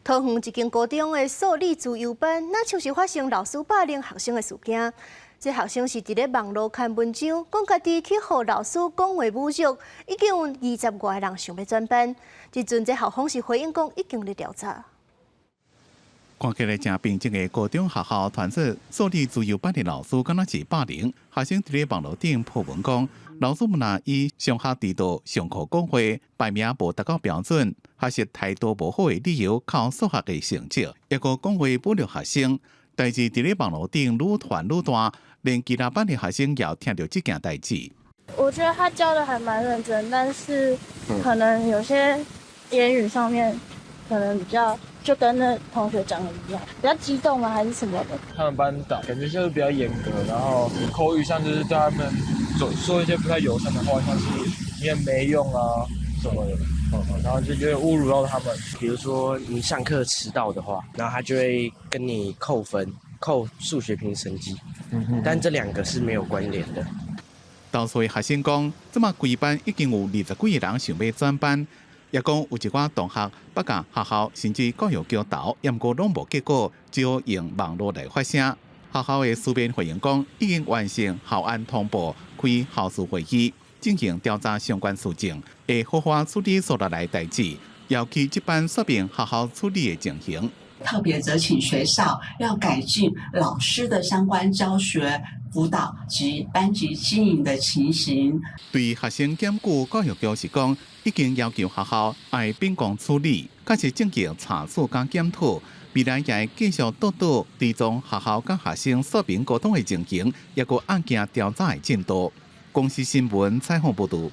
桃園一間高中的數理資優班，若像是發生老師霸凌學生的事件。這學生是佇咧網路刊文章，講家己去予老師講話侮辱，已經有20外個人想欲轉班。這陣這校方是回應講，已經咧調查。看起來誠平靜的高中學校，傳出數理資優班的老師敢若是霸凌，學生佇咧網路頂 po 文講，老師毋但以上學遲到、上課講話、排名無達到標準、學習態度無好的理由扣數學的成績，抑閣講話侮辱學生。代誌佇咧網路頂愈傳愈大，連其他班的學生也聽著這件代誌。我覺得他教的還蠻認真，但是可能有些言語上面可能比較就跟那同學講的一樣，比較激動啊，還是什麼的。他們班導感覺就是比較嚴格，然後口語上就是對他們說說一些不太友善的話，像是你很沒用啊什麼的，然後就有點侮辱到他們。比如說你上課遲到的話，然後他就會跟你扣分，扣數學評成績。但這兩個是沒有關聯的。投訴的學生講，這馬規班已經有20幾個人想欲轉班，也講有一寡同學捌共學校甚至教育局投，毋過攏無結果，只好用網路來發聲。學校的書面回應講，已經完成校安通報，開校事會議，進行調查相關事情，會好好處理所落來代誌，要求這班說明學校處理的情形。特別責請學校要改進老師的相關教學輔導及班級經營的情形。對學生檢舉，教育局是講已經要求學校愛秉公處理，確實進行查處佮檢討，未來也會繼續督導追蹤學校佮學生說明溝通的情形，抑閣案件調查的進度。公視新聞採訪報導。